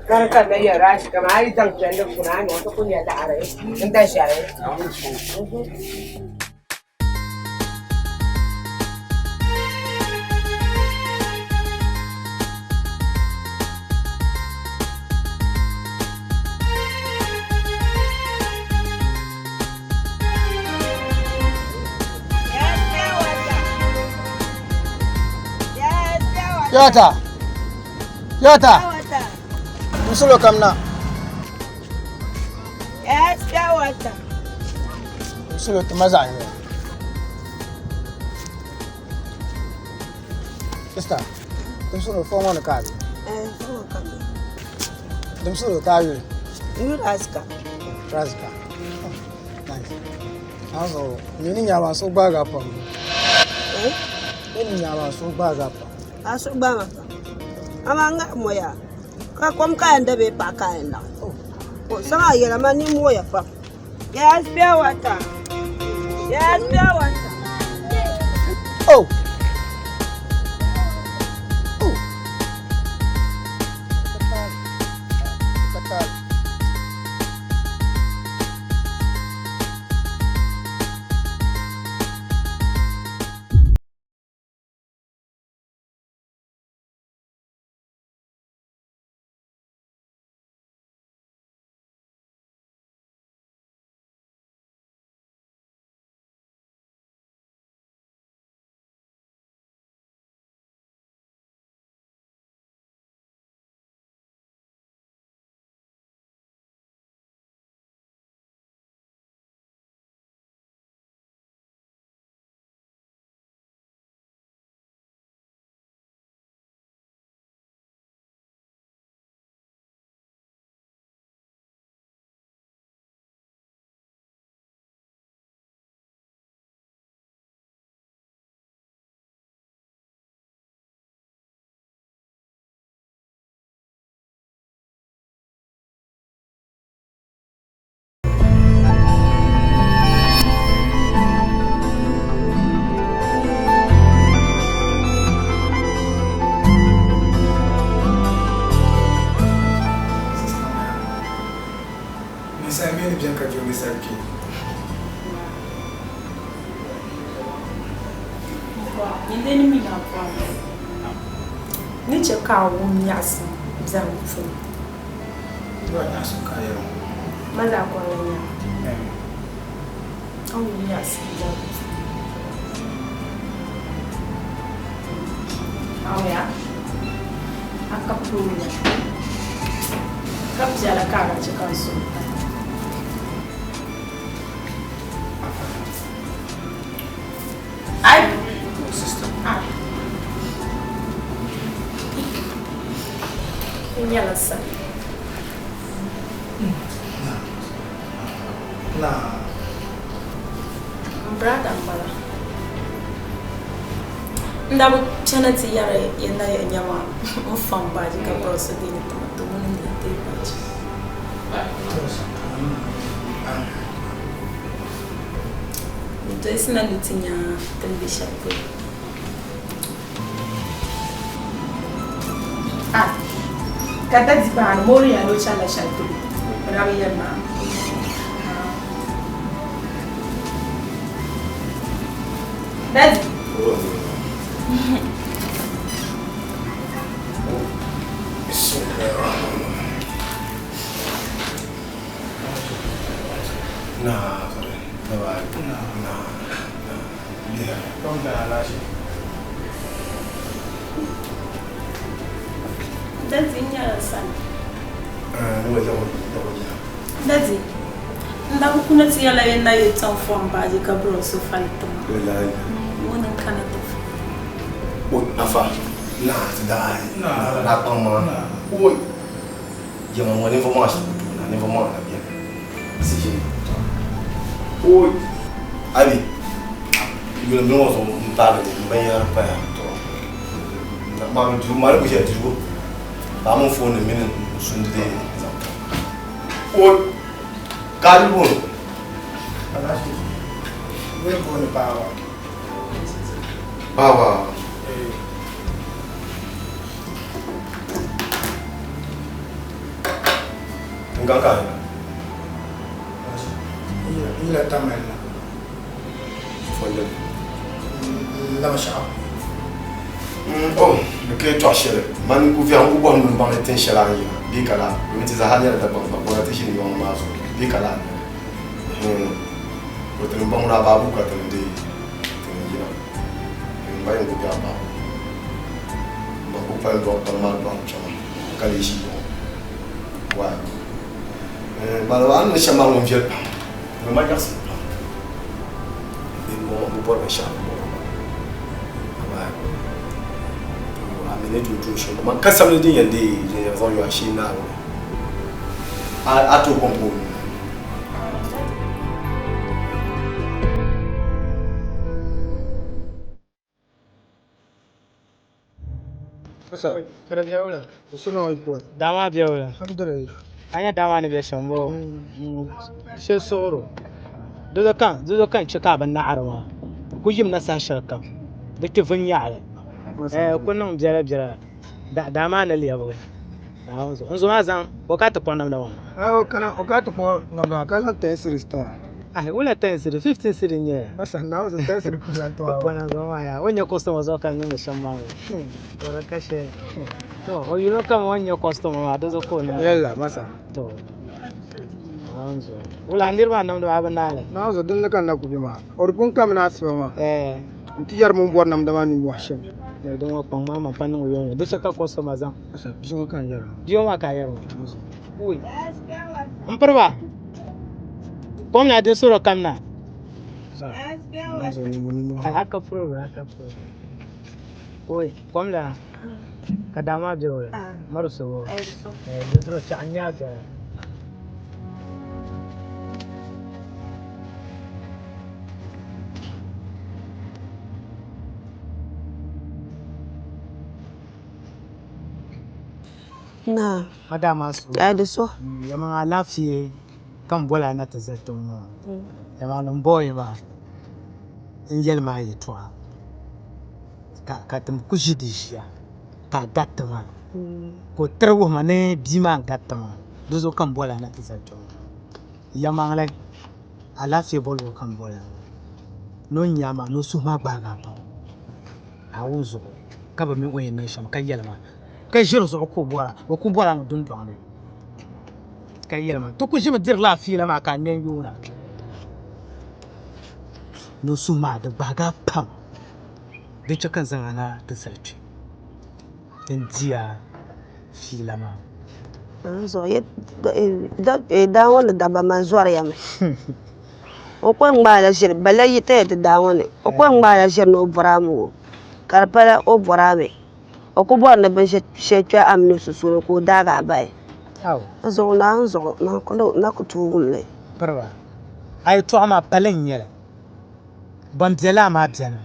Ka di kanna yɛri a kamani a yi zaŋ chɛndi puni a ni o ti ku nya laɣiri n da ʒɛri. Yata! Yata! Musulo kamna. Yes, pure water. Musulo ti ma zaɣ yini. Sista, dimsulo fo ŋɔ ni ka a be? Eh, fo ŋɔ ka be. Dimsulo ka a yuli? N yuli Razika. Razika. Oh, nice. Also, mi ni nyama so gbaaga pam. Eh? Mi ni nyama so gbaaga pam. A so gbaai ma pam. Amaa n ŋahi moya ka kom ka yɛn da bee paɣa ka yɛn laɣim. O saŋa a yɛla ma ni moya pam. Yes, pure water. Yes, pure water. Oh! Oh! Katal. Ninsal mi ni beni ka jiranbiisa kpe. Ni chɛ ka a wum nyaɣisim biɛhigu puuni. N gba nyaɣisim ka a yɛri ŋɔ. Ma zaa kɔŋ la nya. A wum nyaɣisim biɛhigu puuni. Awuya, a ka puuni ka piɛla ka a chɛ ka n suhu pali. Ai! Sister. Ai. N nyɛla sani. Na. N brother m-bala. N daa bi chana ti yɛri ya na ya nyama n fa m baaji ka bɔri so deei ni ti ma, to ŋuni n-lee deei baaji. N dolisi na ni ti nya ti ni be shɛli polo. Ah, ka daddy baani ma o ni yɛli ni o chanila shɛli polo, o daa bi yɛli ma. Daddy. Na, sorry. Na ba. Na, na. Yeah. Come down, Alashi. Daddy, n nyɛla sani. Ah, ni wajen da wajen. Daddy, n daa bi kuna ti yɛla ya na yi tɔŋ fom baaji ka bɔri so fali ti ma. Wallahi. Ŋuni n-kana ti fo. O afa. Na, ti da. Na, na kpaŋ ma. Oi. Jama ŋɔ ninvuɣ maŋa shɛba ku tooi na, ninvuɣ maŋa na beni. Sijin. Oi. Abi. Yuli m bini ŋɔ zuɣu m paagi li m binyɛhiri paya. To. Ma duu ma di ku shɛli dirigu. Paɣa mini foon nim mini n sundi zaŋ tam. Oi. Ka a yuli booni. Alaafee. Yuli booni Baawa. Baawa. N gaŋ ka a yina. N yila Tamale na. Fɔndili. N Lamashɛɣu. Oh, di ka yɛtɔɣ shɛli. Mani n ku viɛhi n ku bɔhi ni m baŋ ni tin shɛli a ni yina bee ka laa, domin ti zaa nyɛla Dagbaŋ kpakpara ti ʒini yɔŋ maa zuɣu bee ka laa n-nyɛli. Hum, to ti ni baŋ ni a baabu ka ti ni deei ti ni yina. M ba yɛn ku be a baabu. M ba ku pali dɔɣi kpaŋ maa dɔɣim kpɛma ka lee ʒi yɔŋ. Why? Bala a ni niŋ shɛm maa ŋun viɛli pam. Di ma nyaɣisim pam. Bɛ bɔŋɔ bɛ bɔri binshɛɣu bɛ bɔri ba. Amaa a mi ni tooi tuun shɛli man ka samli din yɛn deei din yɛn zaŋ yo a shee Naawuni a tooi kɔŋ ka o nuu. Daa maa bɛ wula? A nya daa maa ni bɛ shɛm boo? Shɛ suɣuro di zo ka n chɛ ka a bi naɣari maa ku yimna saha shɛli kam di ti vun nyaɣali ku niŋ biɛla biɛla daa maa ni lɛbigi n zo maa zaŋ o ka ti kpuɣi namda maa. O ka ti kpuɣi namda maa ka zaŋ ten cedis ti ma. Ahi wula ten cedi 15 cedi n nyɛli. Masa Naawuni ten cedi ku zaŋ ti ma. Pɔna zuɣu maa yaa o ni nyɛ customer zuɣu ka n niŋdi shɛm maa ŋɔ. To di ka shɛli. To o yuli kam o ni nyɛ customer maa di zuɣu ka o niŋ. Yalla masa. To Naawuni zuɣu. Wula niriba maa namda maa bi naai li. Naawuni zuɣu dinni ka n na ku be maa. O di pun kamina asiba maa. Eh. N ti yɛri mi bɔri namda maa ninmɔhi shɛm. Di ŋɔ kpaŋ maa man pa niŋ o yɔŋ. Di chɛ ka customer zaŋ. Masa bia ŋɔ ka n yɛri maa. Bia ŋɔ maa ka a yɛri maa. Ui. M piri ba. Kom na di soro kam na. Aka puro aka puro. Oi, kom la. Ka daa maa bɛ wala. Mari so wo. Di soro chaɣ nya ga. Naa. Madama so. Ya di so. Yɛlimaŋ alaafee ka n boli a na ti zali tiŋ ŋɔ. Yɛlimaŋli m bɔi maa n yɛli ma a yɛtɔɣa ka ti ku ʒi di ʒiya ka a gariti ma ka o tiri wuhi ma ni bia maa n-gariti ma di zuɣu ka m boli a na ti zali tiŋ ŋɔ. Yɛlimaŋli alaafee boligu ka m boli a ni o nya ma ni o suhu maa gbaagi a pam Naawuni zuɣu ka bi mi o ni yɛn niŋ shɛm ka yɛli ma ka ʒiri zuɣu ka o bɔra o ku bɔra mi dundɔŋ ni ka yɛli ma ti ku ʒimi dirila a fiila maa ka a ŋme n-yoona ni o suhu maa di gbahigi a pam din chɛ ka n zaŋ a na ti zali kpe din di a fiila maa. Daa ŋɔ ni dabba man zɔriya mi o kɔŋ ŋmaala ʒiri bala yi taya ti daa ŋɔ ni o kɔŋ ŋmaala ʒiri ni o bɔri a mi o ka di pala o bɔri a mi O ku bɔri ni binshɛli kpe a mini o sunsuuni ka o daagi a bahi. N zuɣu naa n zuɣu na ku tooi wum li. Piriba, a yɛtɔɣa maa pali n-nyɛ li. Ban be laa maa beni,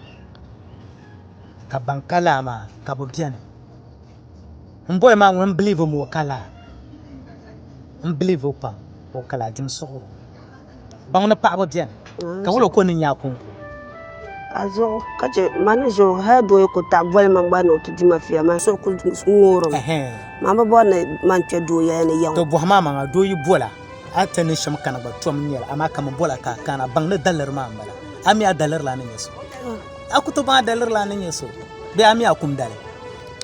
ka ban ka laa maa ka bɛ beni. M bɔyi maa ŋun m-biliivi mi o ka laa. M biliivi o pam o ka laa dim suɣuro. Baŋ ni paɣaba beni, ka wula ka o ni nya a kɔŋko? A zuɣu ka chɛ ma ni ʒi o hali doo yi ku taɣi boli ma gba ni o ti di ma fiila man suhu ku ŋoorimi. Man bi bɔri ni man kpɛ doo yɛla ni yaŋɔ. To bɔhimi a maŋa, doo yi bol a, a ti ni shɛm kana gba tom n-nyɛ li, amaa ka mi bol a ka a kana, baŋ ni daliri maa m-bala. A mi a daliri la ni nyɛ so? A ku tooi baŋ a daliri la ni nyɛ so bee a mi a kum dali?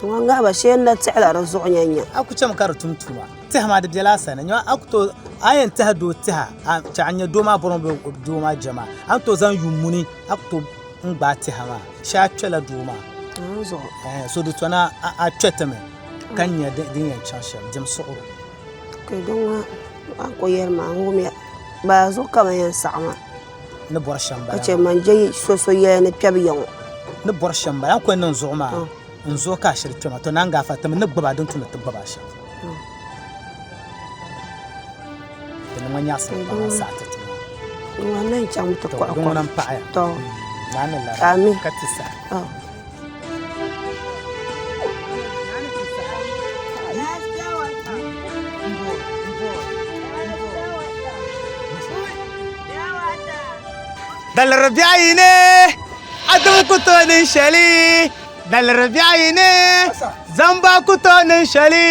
Ŋɔ ŋahiba shee n na tɛhila di zuɣu nya nya. A ku chɛmi ka di tum tuma. Tɛha maa di bela a sani. Nyama a ku tooi, a yɛn tɛhi doo tɛha, a chɛ a nya doo maa bɔrimi bee doo maa jɛma, a ni tooi zaŋ yuun muni a ku tooi n gbaai tɛha maa shee a kpɛla doo maa. So di to ni a kpɛ ti mi ka nya din yɛn chaŋ shɛm, dim suɣuro. Ok, din ŋɔ a ni ku yɛli maa n wumiya. Bala zuɣu ka bɛ yɛn saɣi maa. Ni bɔri shɛm bala Ka chɛ man je so so yɛli ni kpɛbu ya ŋɔ. Ni bɔri shɛm bala, a ni ku yɛn niŋ zuɣu maa n zuɣu ka a shiri kpɛma, to naan gaafa ti mi ni gbubi a din tu ni ti gbubi a shɛm. Ti ni ŋɔ nyaɣisim pam a saɣi ti ti maa. Ŋɔ n lahi chaŋ ti To, kɔhi din kɔhi. ŋuna m-paɣiya. To. Naa ni lari Amin. ka ti saha. To. Daliri biɛɣu yi ne, a dim ku tooi niŋ shɛli. Daliri biɛɣu yi ne, zamba ku tooi niŋ shɛli.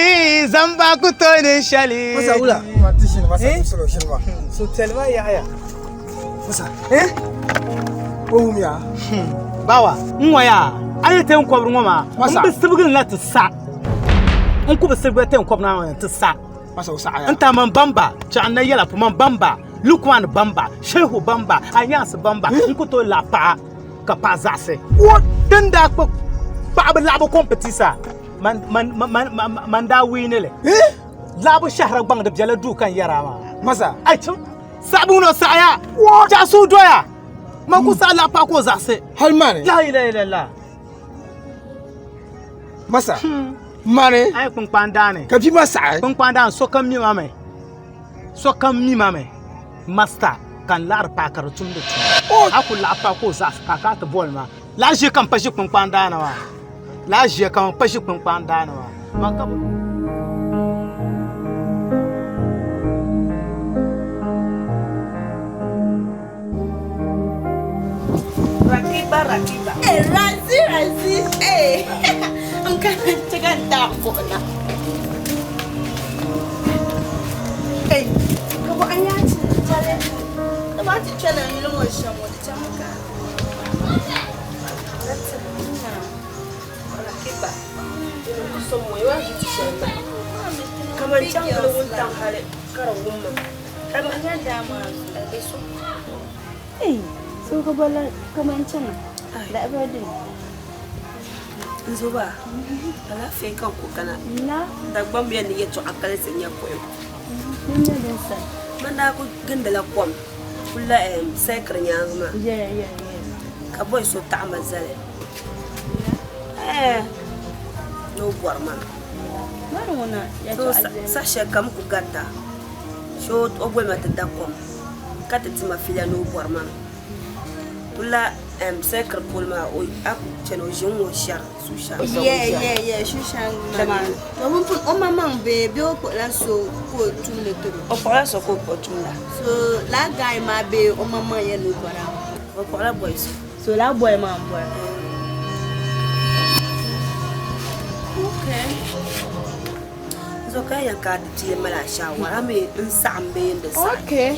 Zamba ku tooi niŋ shɛli. Masa wula. Ma ti shini masa eh? solo shini ma. So piɛli maa yaɣaya. Masa. Eh? O wumya. Hmm. Bawa, n ŋɔ yaa, a yi ti n kɔbiri ŋɔ maa, n bi sibigili na ti sa. N ku bi sibigi ti n kɔbiri maa ti sa. N ta man bamba, chɛɣu na yɛla pu man bamba, Lukman bamba, Shehu bamba, Anyaasi bamba, n ku tooi laɣi paɣa ka paɣa zaɣisi. Din daa kpa paɣaba laɣibu kɔmpitisa man daa wiini li. Laɣibu shɛhira gbaŋ di bela duu ka n yɛra maa. Masa. Ai chim saɣibu ŋɔ saɣaya chɛɣu suhu doya man ku saɣi laɣi paɣa ka o zaɣisi. Hali mani. La ilaha illallah. Masa. Mani. Ai kpunkpaan daani. Ka bia maa saɣi. Kpunkpaan daani sokam mi ma mi. Sokam mi ma mi. Master ka n laɣiri paɣa ka di tumdi tuma. A ku laɣi paɣa ka o zaɣisi ka a kana ti boli ma. Lala ʒiya ka m pa ʒi kpunkpaan daani maa. Lala ʒiya ka m pa ʒi kpunkpaan daani maa. Man ka bi. Rakiba, Rakiba. Eh, Razi, Razi. Eh, n kana chika n taɣi buɣina. Eh, ka bɔ an yaa ti chɛli. Ti maa ti chɛli n yuli ŋɔ shɛm ŋɔ di chɛmi ka. Rakiba, n ku so mɔ yi ʒi ti shɛli maa. Kaman chaŋ gili wuntaŋ hali ka di wum ma. Ei, so ka bala kaman chaŋa lahabali dini. N zoba, alaafee ka n ku kana. Dagbamb yɛn ni yɛtɔɣa kalinsi n-nyɛ kuɣu. Man daa ku gindila kom kulila saikiri nyaaŋa maa ka bɔi so taɣi ma zali ni o bɔri ma. Saha shɛli kam ku garita. So o boli ma ti da kom ka ti di ma fiila ni o bɔri ma kula sɛkiri polo maa a ku chɛni o ʒini ŋɔ shɛri Shushan. Yeah, yeah, yeah, Shushan man. To bun pun o maŋmaŋ bee bee o kpuɣila so ka o tumdi tiri o? O kpuɣila so ka o tumda. So laa guy maa bee o maŋmaŋ yɛn ni o bɔra? O kpuɣila boy so. So laa boy maa m-bɔra. Okay. Zo ka yɛn ka di ti mali a shaawara mi n saɣim bee n di saɣim. Okay.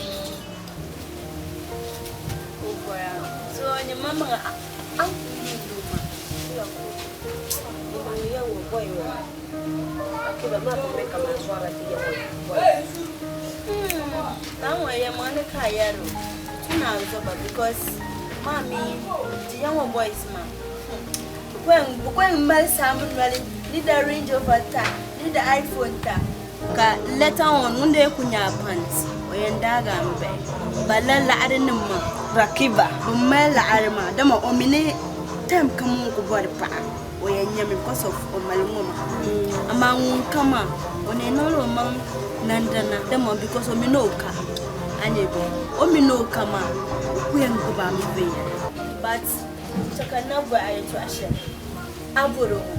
So nyɛ maŋmaŋa a Boys ma bɛ mali saamba noli ni da Range Rover ta ni da iPhone ta ka later on ŋun dee ku nya a pant o yɛn daagi a mi bahi balla laɣiri nim maa Rakiba bɛ mali laɣiri maa dama o mi ni time kam o ni ku bɔri paɣa o yɛn nyami because of o mali ŋɔ maa amaa ŋun ka maa o ni yɛn niŋla o maŋ nandana dama because o mi ni o ka a nya bɛ o mi ni o ka maa o ku yɛn gbubi a mi viɛnyɛla but Chɛ ka n na bɔhi a yɛtɔɣ shɛli, a bɔr o ŋɔ?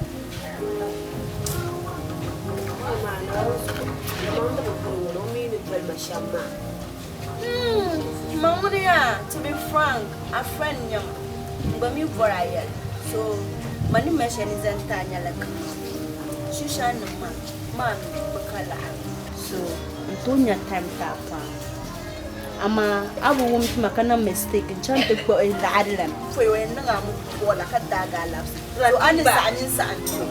Ma ŋuni yaa, to be frank, a friend n-nyɛ ma, n gba mi bɔr a yɛli, so ma ni mali shɛli ni zaŋ ti a nyɛla kaman Shushannim maa, maa mi bɛ ka laɣiri. So n tooi nya time ti a paa. Amaa a bi wum ti ma ka niŋ mistake n chaŋ ti kpuɣi laɣiri la pɔi o yɛn niŋ a mi kpuɣi la ka daagi a labisi. So a ni saɣi nyin saɣi n ti o.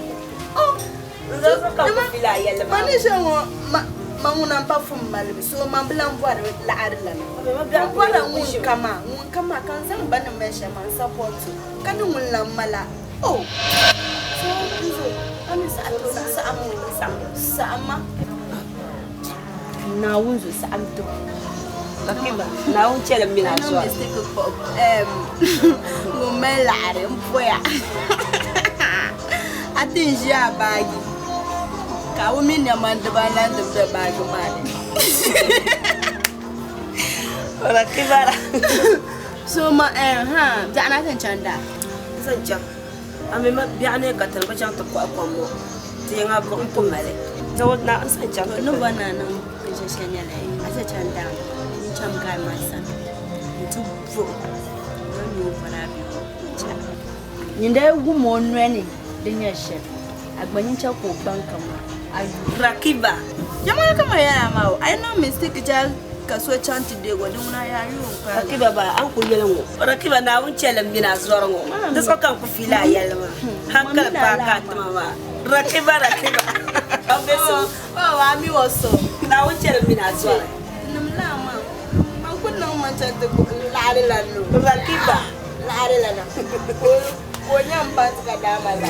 Ma ni ʒe ŋɔ ma ŋuna m-pa fum malibu so man bi lan bɔri laɣiri la na. M bɔrila ŋun ka maa, ŋun ka maa ka n zaŋ ba ni mali shɛli maa n-support o ka ni ŋun lan mala o. So n zo a ni saɣi ti o saɣim o, saɣim ma. Naawuni zuɣu saɣim ti o. Naawuni chɛli m mini a zuɣu. Ŋun mali laɣiri m poya a ti n ʒi a baaji ka a mi nɛma dibanahi din be baaji maa ni. So ma ha biɛɣuni a ti ni chaŋ daa? N zaŋ chaŋ. A mi ma biɛɣu ni ka tiri bi chaŋ ti kɔhi kom ŋɔ ti yiŋa buɣim ku mali. Na n sa chaŋ ti Ni bɔri ni a niŋ binshɛli shɛli nyɛla a ti chaŋ daa n chaŋ guy maa sani n ti bo o. yuli o ŋmani a bee o chɛ a. Nyin daa wum o noli ni di nyɛ shɛli, a gba nyin chɛ ka o baŋ kaman a yuri. Rakiba. Yɛmɔya ka man yɛli a maa o, a yi niŋ mistake chɛ ka so chaŋ ti deeg o, di ŋuna yaa yuri o m-paagi. Rakiba ba, a ni kuli yɛli ŋɔ, Rakiba Naawuni chɛli m mini a zɔri ŋɔ, di zuɣu ka n kuli fiili a yɛlli maa. Hankali paai ka a tima maa. Rakiba, Rakiba. Oh, a mi o so. Naawuni chɛli m mini a zɔri. Tinim laa maa, man ku niŋ ma chɛ ti laɣiri la no. Rakiba. Laɣiri la na. Ka o nya m panti ka daa ma la.